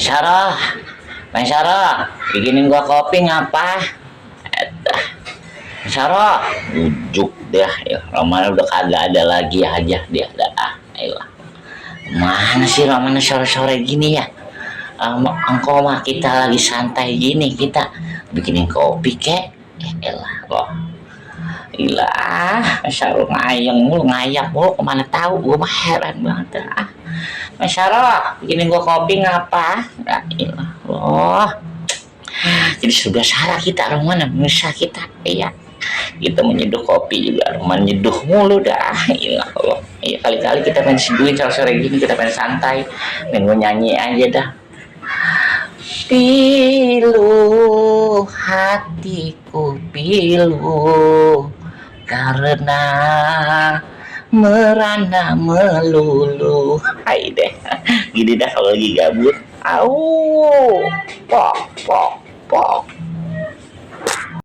Maysaroh, Maysaroh, bikinin gua kopi ngapa? Maysaroh, ujuk dah ya. Romana udah kagak ada lagi aja dia dah. Ayolah. Mana sih Romana sore-sore gini ya? Engkau mah kita lagi santai gini, kita bikinin kopi kek. Elah loh. Gila, Maysaroh ngayap mulu kemana tahu, gua mah heran banget ah. Maysaroh, bikinin gua kopi ngapa? Ya ilah loh. Jadi serba salah kita, Romana menyusah kita, iya. Kita menyeduh kopi juga, Romana nyeduh mulu dah, ilah loh. Iya kali-kali kita pengen seduhin sore-sore gini, kita pengen santai, pengen gua nyanyi aja dah. Pilu hatiku pilu karena merana melulu. Hai deh, gini dah kalau lagi gabut. Au, pok, pok, pok.